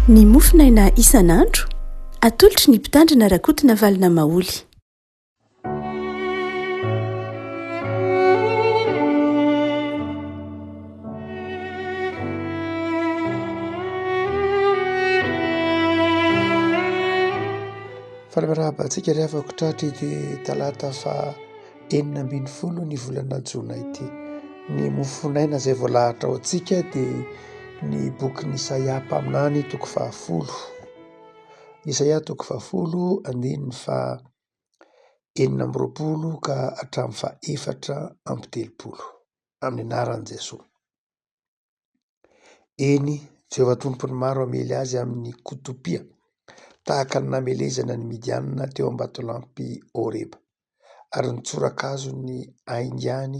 Ny mofonaina isan'andro, atolotry ny Mpitandrina Rakotonavalona Maholy. Faly miarahaba antsika ry havako tratra ity talata faha 16 ny volana jona ity. Ny mofonaina izay voalahatra ho antsika dia ny bokin'i Isaia mpaminany toko fahafolo. Isaia toko fahafolo andininy faha 26 ka hatramin'ny faha 34. Amin'ny anaran'i Jesoa. Eny, Jehovah Tompon'ny maro hamely azy amin'ny kotopia, tahaka ny namelezana ny Midianina teo am-batolampy Horeba, ary ny tsorakazony haingany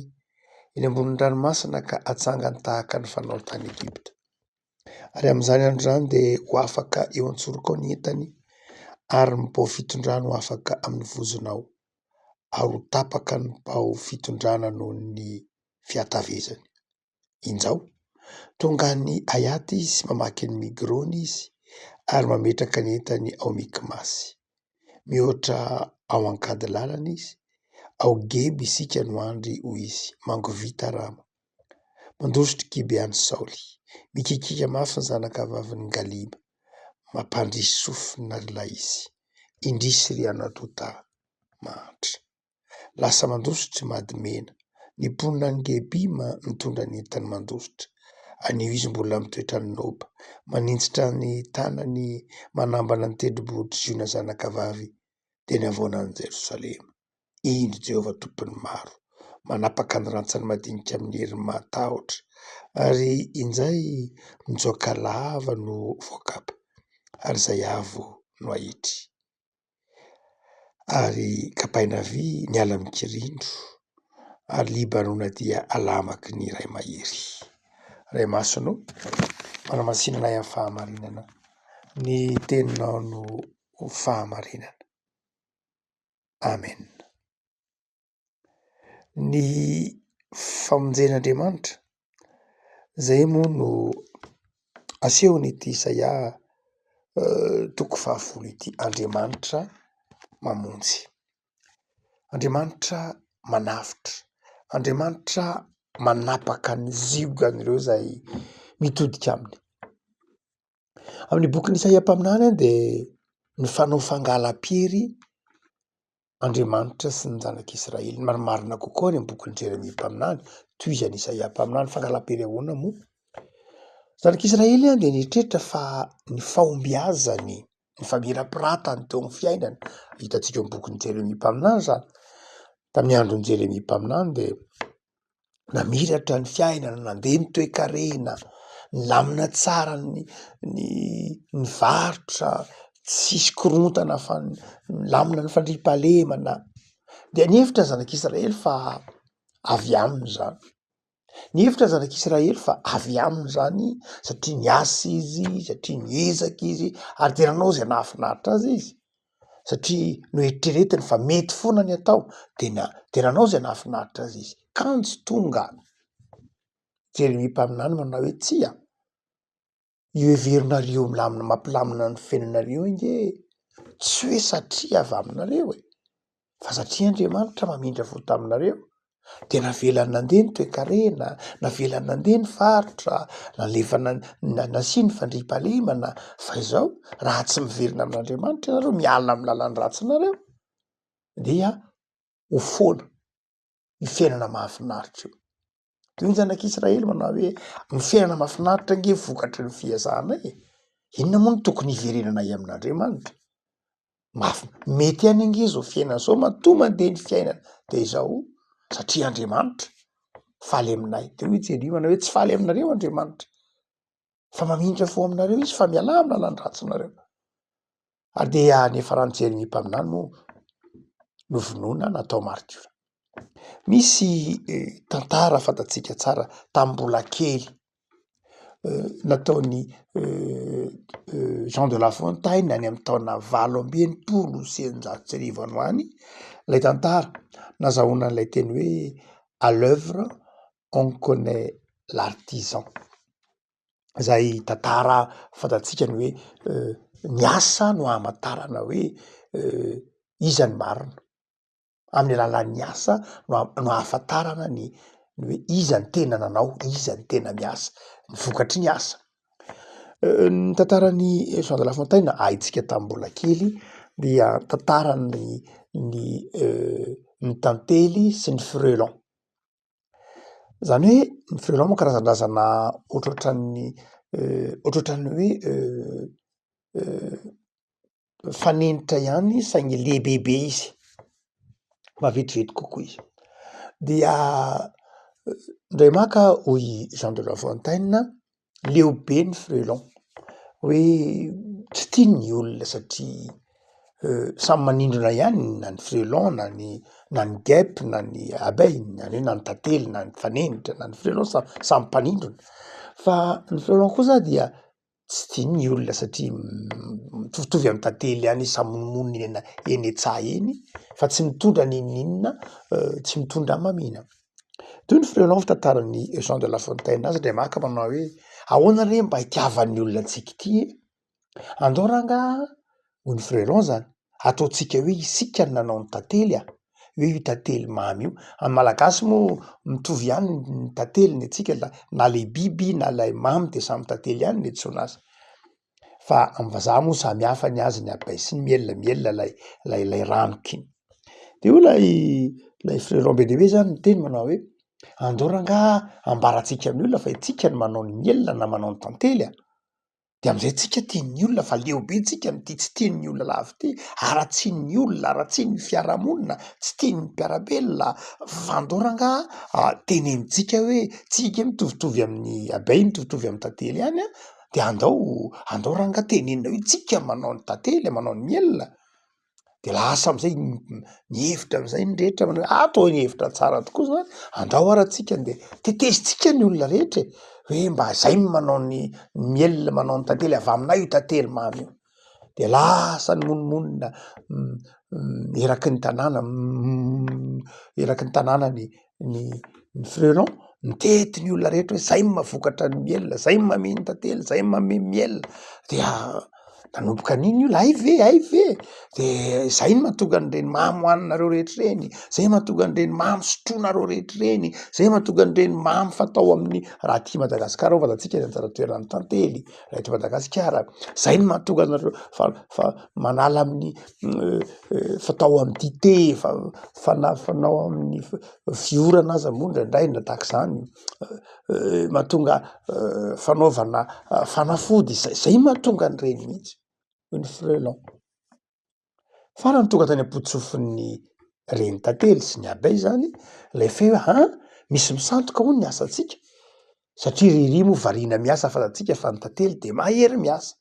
eny ambonin'ny ranomasina ka hatsangany tahaka ny fanao tany Egypta. Ary amin'izany andro izany dia ho afaka eo an-tsorokao ny entany, ary ny bao fitondrany ho afaka amin'ny vozonao, ary ho tapaka ny bao fitondrana noho ny fihatavezany. Injao, tonga any Hayat izy, mamaky an'i Migrona izy, ary mametraka ny entany ao Mikmasy. Mihoatra ao an-kady lalana izy, ao Geba isika no andry, hoy izy, mangovita Rama. Mandositra Gibean'i Saoly, mikiakiaka mafy ny zanakavavin'i Galima, mampandrisy sofina ry Laisy, indrisy ry Anatota mahantra. Lasa mandositra i Madmena. Ny mponina any Gebima mitondra ny entany mandositra. Anio izy mbola mitoetra any Noba. Maninjitra ny tanany manambana ny tendrombohitr'i Ziona zanakavavy, dia ny havoanan'i Jerosalema. Indro Jehovah Tompon'ny maro, manapaka ny rantsany madinika amin'ny heriny mahatahotra, ary injay mijoaka lava no voakapa, ary izay avo no aetry. Ary kapaina vy ny ala mikirindro, ary Libanona dia alamaky ny Ray mahery. Ray masina ô, manamasina anay amin'ny fahamarinana, ny teninao no fahamarinana. Amen. Ny famonjen'Andriamanitra, izay moa no asehon'ity Isaia toko fahafolo ity, Andriamanitra mamonjy, Andriamanitra manavotra, Andriamanitra manapaka ny ziogan'ireo izay mitodika aminy. Amin'ny bokin'i Isaia mpaminany dia nifanao fangalam-piery Andriamanitra sy ny zanak'Israely. Ny marimarina kokoa any amin'ny bokin'i Jeremia mpaminany, tohizan'i Isaia mpaminany, fangalam-piery ahoana moa? Zanak'Israely dia nieritreritra fa ny fahombiazany, ny famirapiratany teo amin'ny fiainana, hitantsika ao amin'ny bokin'i Jeremia mpaminany izany, tamin'ny andron'i Jeremia mpaminany dia namiratra ny fiainana, nandeha ny toekarena, nilamina tsara ny ny ny varotra, tsisy korontana fa nilamina ny fandriampahalemana, dia nihevitra ny zanak'Israely fa avy aminy izany, nihevitra ny zanak'Israely fa avy aminy izany satria niasa izy, satria niezaka izy ary dia nanao izay nahafinaritra azy izy. satria noeritreretiny fa mety foana ny atao de na- de nanao izay nahafinaritra azy izy, kanjo tonga Jeremia mpaminany manao hoe tsia, io heverinareo milamina mampilamina ny fiainanareo ange tsy hoe satria avy aminareo e, fa satria Andriamanitra mamindra fo taminareo dia navelany nandeha ny toekarena, navelany nandeha ny faritra, nalefa nasiany fandriampahalemana, fa izao raha tsy miverina amin'Andriamanitra ianareo, miala amin'ny lalan-dratsinareo dia ho foana io fiainana mahafinaritra io. Toy ny zanak'Israely manao hoe ny fiainana mahafinaritra ange vokatry ny fiezahanay e, inona moa no tokony hiverenanay amin'Andriamanitra? Mafy, mety ihany ange izao fiainana izao matoa mandeha ny fiainana de izao satria Andriamanitra faly aminay, de hoy Jeria manao hoe tsy faly aminareo Andriamanitra fa mamindra fo aminareo izy fa mialà amin'ny lalan-dratsinareo. Ary dia niafaran'i Jeremia mpaminany moa novonoina natao maritiora. Misy tantara fantatsika tsara tamin'ny mbola kely nataon'i Jean de la Fontaine any amin'ny taona 1668 any ho any ilay tantara nazahoana an'ilay teny hoe à l'oeuvre on connait l'artisan. Izay tantara fantatsika ny hoe ny asa no ahamantarana hoe iza ny marina. Amin'ny alalan'ny asa no no ahafantarana ny ny hoe iza ny tena nanao, iza ny tena miasa, ny vokatry ny asa. Ny tantaran'i Jean de La Fontaine haintsika tamin'ny mbola kely dia tantaran'ny ny ny tantely sy ny frelon. Zany hoe ny frelon moa karazandrazana ohatrohatran'ny ohatrohatran'ny hoe fanenitra ihany saingy lehibebe izy, maventiventy kokoa izy. Dia indray maka hoy i Jean de La Fontaine, leo be ny frelon, hoe tsy tiany ny olona satria samy manindrona ihany na ny frelon na ny na ny guêpe na ny abeille na ny hoe na ny tantely na ny fanenitra na ny frelon samy mpanindrona, fa ny frelon kosa dia tsy tiany ny olona satria mitovitovy amin'ny tantely ihany izy, samy mimonomonona eny an-tsaha eny fa tsy mitondra n'inon'inona, tsy mitondra hamamiana. Toy ny frelon fitantaran'i Jean de La Fontaine azy ndray maka manao hoe ahoana re mba hitiavan'ny olona antsika ity e? Andao rangaha hoy ny frelon zany, ataontsika hoe isika no nanao ny tantely a! Hoe io tantely mamy io, amin'ny malagasy moa mitovy ihany ny tantely ny antsika na le biby na lay mamy de samy tantely ihany ny antsoina azy. Fa amin'ny vazaha moa samy hafa ny azy ny abeille sy ny miel, miel lay lay lay ranoka iny. De hoy lay lay frelon be dia be zany niteny manao hoe andao rangaha ambarantsika amin'ny olona fa itsika no manao ny miel na manao ny tantely a! De am'zay tsika tian'ny olona fa leo be tsika am'ty tsy tian'ny olona lava ity, haratsian'ny olona, haratsian'ny fiarahamonina, tsy tian'ny mpiara-belona, fa andao rangaha tenenintsika hoe tsika mitovitovy amin'ny abeille mitovitovy amin'ny tantely ihany an, de andao andao rangaha tenenina hoe tsika manao ny tantely, manao ny miel. De lasa am'zay ny hevitra am'zay ny rehetra manao hoe ah toa ny hevitra tsara tokoa zany, andao ara tsika nde tetezintsika ny olona rehetra e, hoe mba zay no manao ny miel, manao ny tantely, avy aminay io tantely mamy io, de lasa nimonomonona eraky ny tanàna eraky ny tanàna ny ny ny frelon, mitety ny olona rehetra hoe zay no mahavokatra ny miel, zay no mamehy ny tantely, zay no mamehy miel, dia nanomboka an'iny io hay ve, hay ve, de zay no mahatonga an'ireny mamy hohaninareo rehetra ireny, zay mahatonga an'ireny mamy sotroinareo rehetra ireny, zay mahatonga an'ireny mamy fatao amin'ny, raha aty Madagasikara ao fantatsika ny anjara toeran'ny tantely raha eto Madagasikara, zay no mahatonga anareo fa fa manala amin'ny fatao amin'ny dite, fa- fana- fanao amin'ny fiorana aza moa indraindray na tahak'izany, mahatonga fanaovana fanafody, zay zay mahatonga an'ireny mihitsy hoy ny frelon. Farany tonga tany am-pototsofin'ny renin-tantely sy ny abeille zany lay feo hoe an, misy misandoka hono ny asantsika, satria ry ry moa variana miasa fantatsika fa ny tantely de mahery miasa,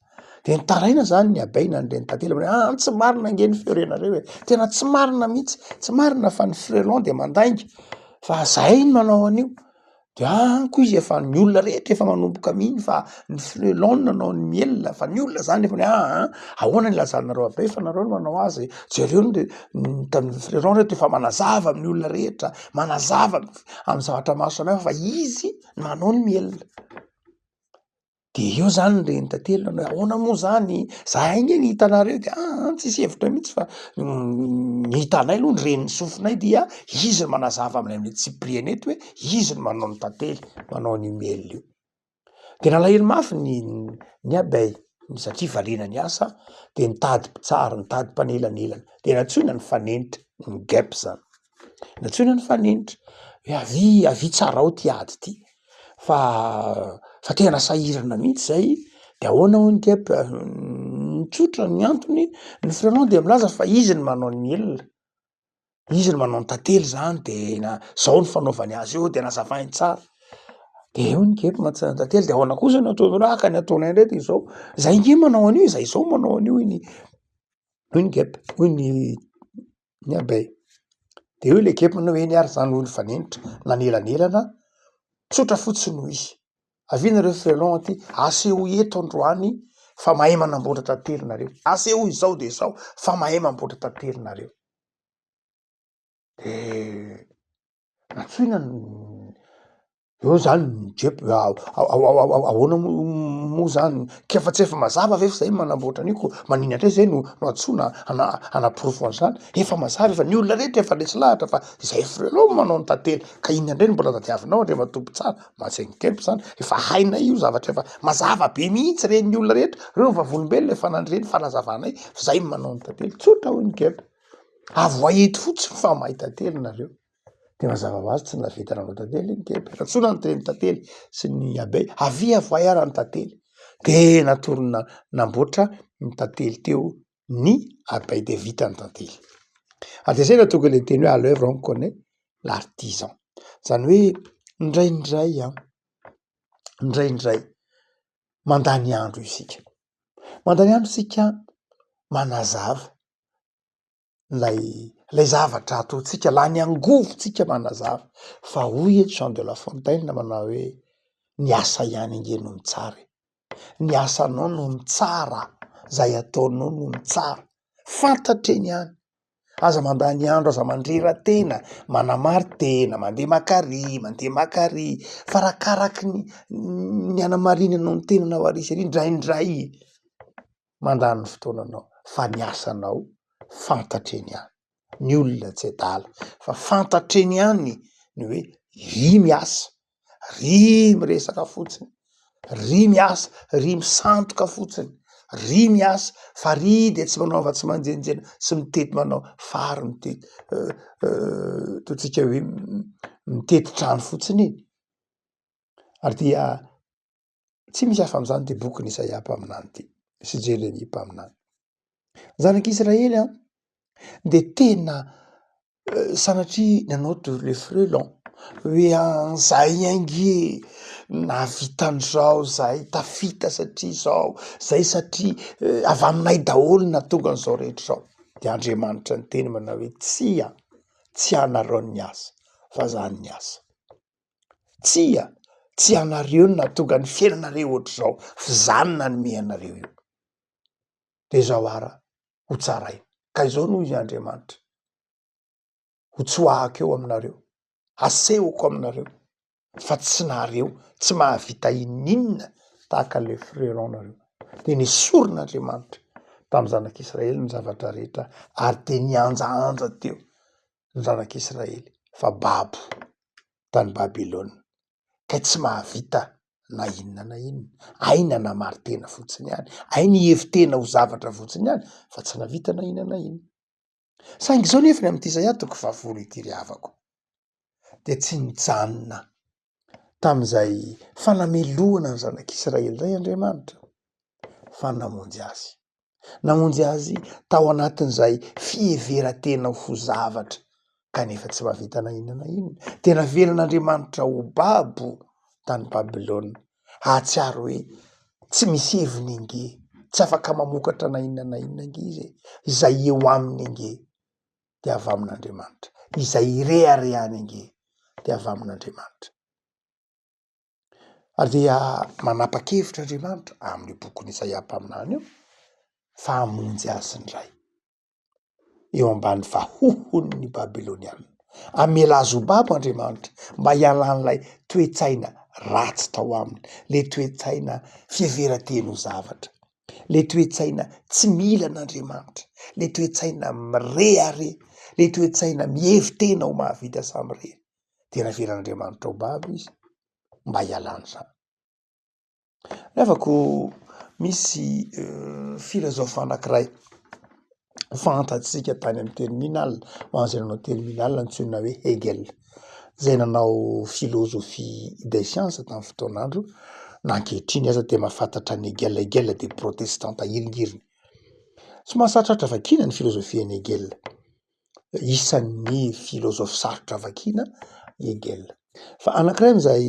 de nitaraina zany ny abeille na ny renin-tantely hoe an tsy marina ange ny feo renareo e, tena tsy marina mihitsy, tsy marina fa ny frelon de mandainga fa zahay no manao an'io, de any koa izy efa ny olona rehetra efa manomboka mino fa ny frelon no nanao ny miel fa ny olona zany efa hoe aa ahoana ny ilazanareo abeille fa nareo no manao azy, jereo ny ny frelon reto efa manazava amin'ny olona rehetra, manazava amin'ny zavatra maro samihafa fa izy no manao ny miel. De eo zany ny renin-tantely nanao hoe ahoana moa zany, zahay nge ny hitanareo de aa tsisy hevitra mihitsy fa ny hitanay aloha ny ren'ny sofinay dia izy no manazava aminay amin'ny antsipiriany eto hoe izy no manao ny tantely, manao an'io miel io. De nalahelo mafy ny ny abeille satria variana niasa de nitady mpitsara, nitady mpanelanelana, de nantsoina ny fanenitra, ny guêpe zany. Nantsoina ny fanenitra hoe avia avia tsarao ty ady ty fa fa tena sahirana mihitsy zay, de ahoana hoy ny guêpe, tsotra ny antony, ny frelon de milaza fa izy no manao ny miel, izy no manao ny tantely zany de na zao ny fanaovany azy io de nazavainy tsara, de hoy ny guêpe mantsy ny tantely de ahoana kosa no ataonareo, ah ka ny ataonay ndray de zao, zay nge manao an'io e, zay zao manao an'io hoy ny hoy ny guêpe, hoy ny ny abeille. De hoy le guêpe manao hoe eny ary zany hoy ny fanenitra nanelanelana, tsotra fotsiny hoy izy, avia nareo frelon aty, asehoy eto androany fa mahay manamboatra tantely nareo, asehoy izao de izao fa mahay mamboatra tantely nareo. De nantsoina ny. Eo zany ny jep ahoana moa zany k'efa tsy efa mazava ve fa zay manamboatra an'io ko maninona ndray zay no no antsoina hana- hanaporofo an'zany, efa mazava efa ny olona rehetra efa resy lahatra fa zay frelon manao ny tantely ka inona ndray no mbola tadiavinao andriamatoa mpitsara, mahatsiankempo zany, efa hainay io zavatra efa mazava be mihitsy ren'ny olona rehetra, reo vavolombelona efa nandre ny fanazavanay fa zay manao ny tantely, tsotra hoy ny gep, avoay eto fotsiny fa mahay tantely nareo. De mazava ho azy tsy nahavita nanao tantely iny kely. Nantsoina ny teny tantely sy ny abeille, avia avoay ara ny tantely. De natorona namboatra ny tantely teo ny abeille de vita ny tantely. Ary de zay no tonga le teny hoe à l'oeuvre on connait l'artisan. Zany hoe indraindray an, indraindray mandany andro isika, mandany andro isika manazava lay lay zavatra ataontsika, lany angovo tsika manazava fa hoy eto Jean de la Fontaine manao hoe ny asa ihany ange no mitsara e, ny asanao no mitsara, zay ataonao no mitsara, fantatra eny ihany, aza mandany andro, aza mandrera-tena, manamari-tena, mandeha maka ary, mandeha maka ary, fa arakaraky ny ny hanamarinanao ny tenanao ary sy ary indraindray mandany ny fotoananao fa ny asanao fantatra eny ihany, ny olona tsy adala fa fantatra eny ihany ny hoe ry miasa, ry miresaka fotsiny, ry miasa, ry misandoka fotsiny, ry miasa fa ry de tsy manao afa-tsy manjenjena sy mitety manao fary mitety ataontsika hoe mitety trano fotsiny e, ary dia Tsy misy hafa amin'izany ity bokin'i Isaia mpaminany ity sy Jeremia mpaminany. Ny zanak'Israely an, dia tena sanatria nanao tour le frelon, hoe an'izay ange nahavita an'izao zahay, tafita satria izao, zay satria avy aminay daholo no nahatonga an'izao rehetra izao. Dia Andriamanitra niteny manao hoe tsia, tsy anareo ny asa fa za no niasa. Tsia, tsy ianareo no nahatonga ny fiainanareo ohatr'izao, f'izaho no nanome anareo io. Dia izao ara, ho tsaraina. Ka izao no hoy izy Andriamanitra, ho tsoahako eo aminareo, hasehoko aminareo, fa tsy nareo, tsy mahavita ininona tahaka ilay frelon nareo. Dia nesorin'Andriamanitra tamin'ny zanak'Israely ny zavatra rehetra ary dia nihanjahanja teo ny zanak'Israely fa babo tany Babylona, kay tsy mahavita na inona na inona, hay ny hanamari-tena fotsiny ihany, hay ny hihevi-tena ho zavatra fotsiny ihany fa tsy nahavita na inona na inona. Saingy izao nefa ny amin'ity Isaia toko fahafolo ity ry havako, dia tsy nijanona tamin'izay fanamelohana ny zanak'Israely izay Andriamanitra fa namonjy azy. Namonjy azy tao anatin'izay fiheveran-tena ho zavatra kanefa tsy mahavita na inona na inona. Dia navelan'Andriamanitra ho babo tany Babylona, hahatsiaro hoe tsy misy heviny ange, tsy afaka mamokatra na inona na inona ange izy e, izay eo aminy ange dia avy amin'Andriamanitra, izay ireharehany ange dia avy amin'Andriamanitra. Ary dia manapa-kevitra Andriamanitra amin'io bokin'i Isaia mpaminany io fa hamonjy azy indray eo ambany vahohon'ny Babyloniana. Hamela azy ho babo Andriamanitra mba hialan'ilay toe-tsaina ratsy tao aminy, le toe-tsaina fiheveran-tena ho zavatra, le toe-tsaina tsy mila an'Andriamanitra, le toe-tsaina mirehareha, le toe-tsaina mihevi-tena ho mahavita samirery. Dia navelan'Andriamanitra ho babo izy mba hialany izany. Nefa koa misy filazôfa anankiray fantatsika tany amin'ny terminal, ho an'izay nanao terminal antsoina hoe Hegel, izay nanao filôzôfia des sciences tamin'ny fotoan'andro, na ankehitriny aza dia mahafantatra an'i Hegel, Hegel dia protestanta hiringiriny. Somary sarotrarotra vakiana ny filôzôfian'i Hegel. isan'ny filôzôfy sarotra vakiana i Hegel. Fa anankiray amin'izay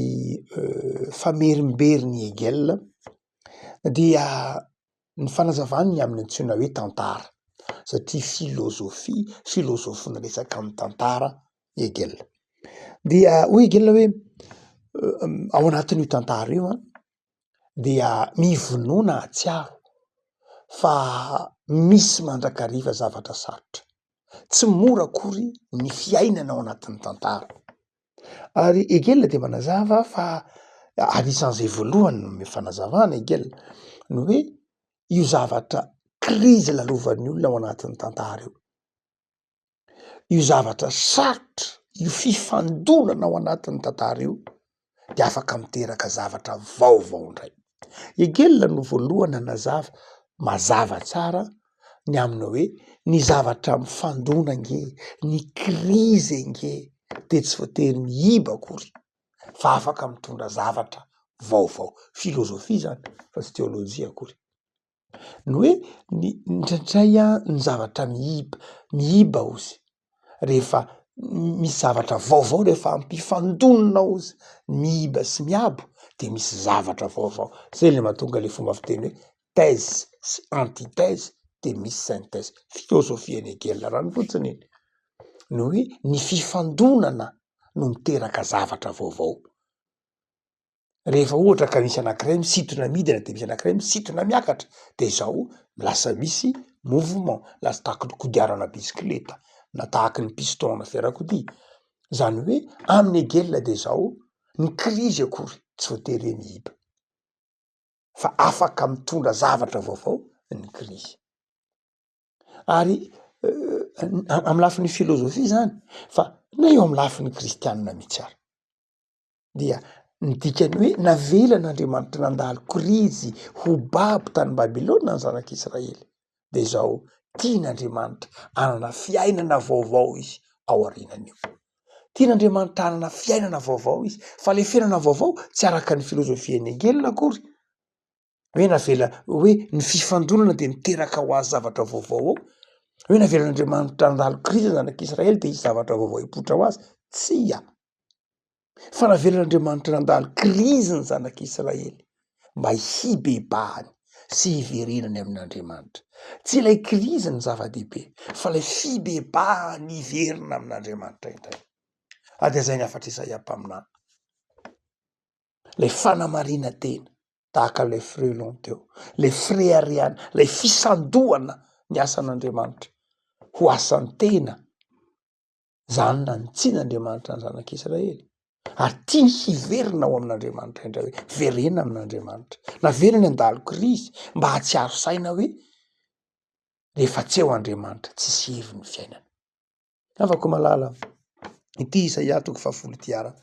famerimberin'i Hegel dia ny fanazavany ny amin'ny antsoina hoe tantara satria filôzôfia, filôzôfy miresaka amin'ny tantara i Hegel. Dia hoy Hegel hoe ao anatin'io tantara io an dia mivonona hahatsiaro fa misy mandrakariva zavatra sarotra. Tsy mora akory ny fiainana ao anatin'ny tantara. Ary Hegel dia manazava fa anisan'izay voalohany nanome fanazavana Hegel, ny hoe io zavatra krizy lalovan'ny olona ao anatin'ny tantara io, io zavatra sarotra, io fifandonana ao anatin'ny tantara io dia afaka miteraka zavatra vaovao indray. Hegel no voalohany nanazava mazava tsara ny amin'ny hoe ny zavatra mifandona ange, ny krizy ange dia tsy voatery miiba akory fa afaka mitondra zavatra vaovao. Filôzôfia izany fa tsy teôlôjia akory. Ny hoe ny indraindray an ny zavatra miiba, miiba ozy rehefa misy zavatra vaovao rehefa ampifandonina ozy miiba sy miabo de misy zavatra vaovao, zay le mahatonga le fomba fiteny hoe thèse sy antithèse de misy synthèse, filôzôfian'i Hegel ranofotsiny iny, ny hoe ny fifandonana no miteraka zavatra vaovao. Rehefa ohatra ka misy anankiray misintona midina de misy anankiray misintona miakatra de izao lasa misy mouvement, lasa tahaky ny kodiarana bisikileta na tahaky ny piston ana fiarakodia, zany hoe amin'i Hegel de izao ny krizy akory tsy voatery hoe miiba fa afaka mitondra zavatra vaovao ny krizy. Ary amy lafiny filôzôfia zany fa na eo amy lafiny kristianina mihitsy ary. dia ny dikany hoe navelan'Andriamanitra nandalo krizy ho babo tany Babylona ny zanak'Israely, dia izao, tian'Andriamanitra hanana fiainana vaovao izy ao aorianan'io. Tian'Andriamanitra hanana fiainana vaovao izy, fa ilay fiainana vaovao tsy araka ny filozofian'i Hegel akory, hoe navela hoe ny fifandonana dia miteraka ho azy zavatra vaovao ao, hoe navelan'Andriamanitra nandalo krizy ny zanak'Israely dia hisy zavatra vaovao hipoitra ho azy, tsia! Fa navelan'Andriamanitra nandalo krizy ny zanak'Israely mba hibebahany sy hiverenany amin'Andriamanitra. Tsy ilay krizy no zava-dehibe fa ilay fibebahany hiverina amin'Andriamanitra indray. Ary dia izay ny hafatr'i Isaia mpaminany. Ilay fanamarinan-tena tahaka ilay frelon teo, ilay fireharehana, ilay fisandohana ny asan'Andriamanitra ho asan'ny tena, zany nanitsian'Andriamanitra ny zanak'Israely ary tiany hiverina ao amin'Andriamanitra indray hoe verena amin'Andriamanitra. Naveriny handalo krizy mba hahatsiaro saina hoe rehefa tsy eo Andriamanitra tsisy heviny ny fiainana. Havako malala, ity Isaia toko fahafolo ity ara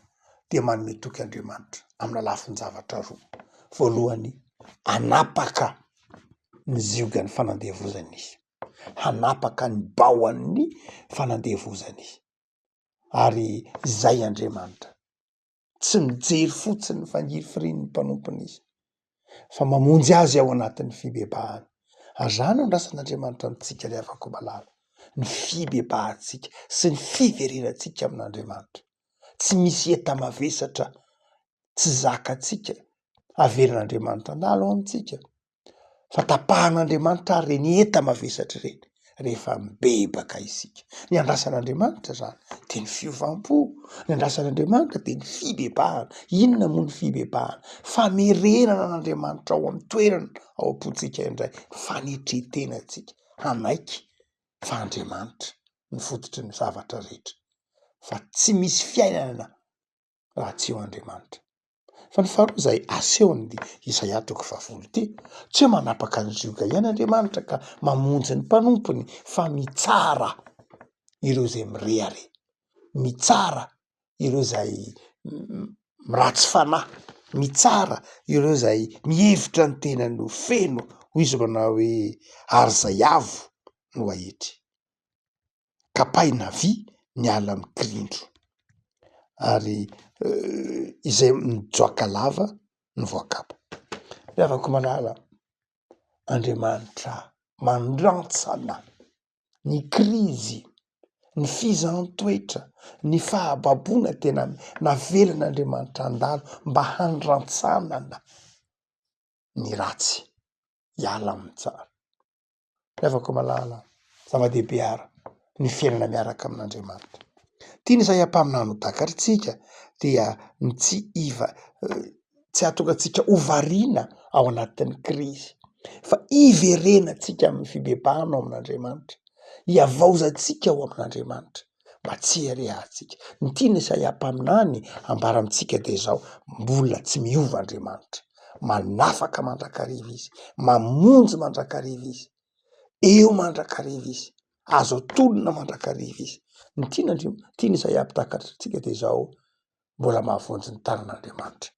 dia manome toky Andriamanitra amina lafin-javatra roa. Voalohany, hanapaka ny ziogan'ny fanandevozana izy. Hanapaka ny baoan'ny fanandevozana izy. Ary izay Andriamanitra. Tsy mijery fotsiny ny fangirifirian'ny mpanompony izy, fa mamonjy azy ao anatin'ny fibebahana. Ary izany no andrasan'Andriamanitra amintsika ry havako malala, ny fibebahantsika sy ny fiverenantsika amin'Andriamanitra. Tsy misy enta-mavesatra tsy zakantsika averin'Andriamanitra handalo ao amintsika. Fa tapahan'Andriamanitra ary ireny enta-mavesatra ireny rehefa mibebaka isika. Ny andrasan'Andriamanitra izany dia ny fiovam-po, ny andrasan'Andriamanitra dia ny fibebahana. Inona moa ny fibebahana? Famerenana an'Andriamanitra ao amin'ny toerana ao am-pontsika indray, fanetren-tenantsika hanaiky fa Andriamanitra no fototry ny zavatra rehetra, fa tsy misy fiainana raha tsy eo Andriamanitra. Fa ny faharoa izay asehon'ny Isaia toko fahafolo ity, tsy hoe manapaka ny zioga ihany Andriamanitra ka mamonjy ny mpanompony fa mitsara ireo izay mirehareha, mitsara ireo izay ratsy fanahy, mitsara ireo izay mihevitra ny tenany ho feno, hoy izy manao hoe ary izay avo no aetry. Kapaina vy ny ala mikirindro ary izay mijoaka lava no voakapa. Ry havako malala, Andriamanitra mandrantsana ny krizy, ny fizahan-toetra, ny fahababoana tena navelan'Andriamanitra handalo mba handrantsanana ny ratsy hiala amin'ny tsara. Ry havako malala, zava-dehibe àry ny fiainana miaraka amin'Andriamanitra. Tiany izay hampaminany ho takatritsika dia ny tsy hiva- tsy hahatonga antsika ho variana ao anatin'ny krizy fa hiverenantsika amin'ny fibebahana ao amin'Andriamanitra, hihavaozantsika ao amin'Andriamanitra. Mba tsy hirehahantsika. Ny tian'i Isaia mpaminany ambara amintsika dia izao, mbola tsy miova Andriamanitra. Manafaka mandrakariva Izy, mamonjy mandrakariva Izy, eo mandrakariva Izy, azo atolona mandrakariva Izy. Ny tian'Andria-, tian'i Isaia hampitakatr'antsika dia izao, mbola mahavonjy ny tanan'Andriamanitra.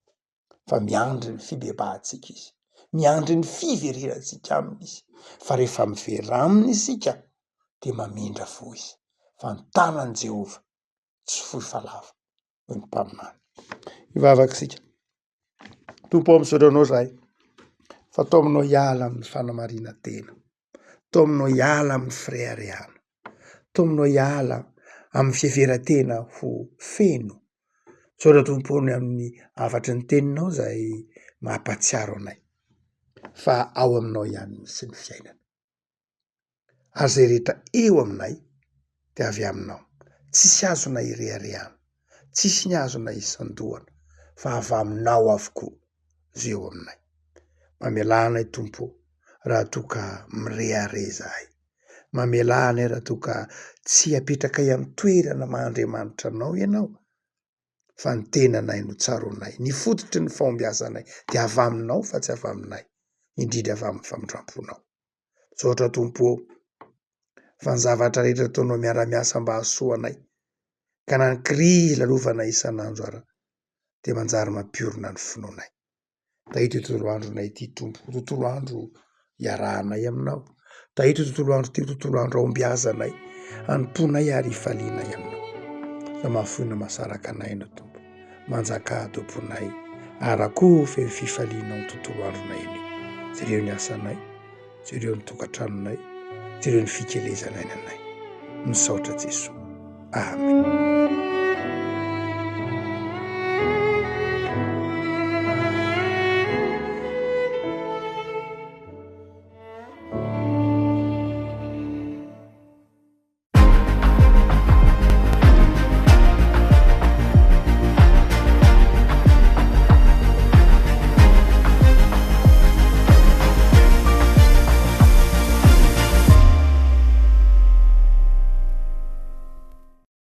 Fa miandry ny fibebahantsika Izy, miandry ny fiverenantsika Aminy Izy. Fa rehefa miverina Aminy isika dia mamindra fo Izy. Fa ny tanan'i Jehovah tsy fohy fa lava, hoy ny mpaminany. Hivavaka isika. Tompo ô, misaotra Anao izahay fa taominao hiala amin'ny fanamarinan-tena, taominao hiala amin'ny fireharehana, taominao hiala amin'ny fiheveran-tena ho feno. Misaotra Tompo ô ny amin'ny hafatry ny teninao izay mampahatsiaro anay fa ao aminao ihany misy ny fiainana. Ary izay rehetra eo aminay dia avy aminao. Tsisy azonay ireharehana, tsisy ny azonay isandohana fa avy aminao avokoa izay eo aminay. Mamelà anay Tompo ô raha toa ka mirehareha izahay. Mamelà anay raha toa ka tsy apetrakay amin'ny toerana maha Andriamanitra anao Ianao fa ny tenanay no tsaroanay. Ny fototry ny fahombiazanay dia avy aminao fa tsy avy aminay, indrindra avy amin'ny famindram-ponao. Misaotra Tompo ô, fa ny zavatra rehetra ataonao miara-miasa mba hahasoa anay, ka na ny krizy lalovanay isan'andro ara dia manjary mampiorina ny finoanay. Tahio ity tontolo andronay ity Tompo, tontolo andro iarahanay aminao. Tahio ity tontolo andro ity, tontolo andro ahombiazanay, hanompoanay ary hifalianay aminao. Fa mahafoy na mahasaraka anay ianao Tompo. Manjakà Tomponay, ary koa feno fifalianao ny tontolo andronay anio. Jereo ny asanay, jereo ny tokantranonay, jereo ny fikelezan'ainanay. Misaotra Jesoa. Amen.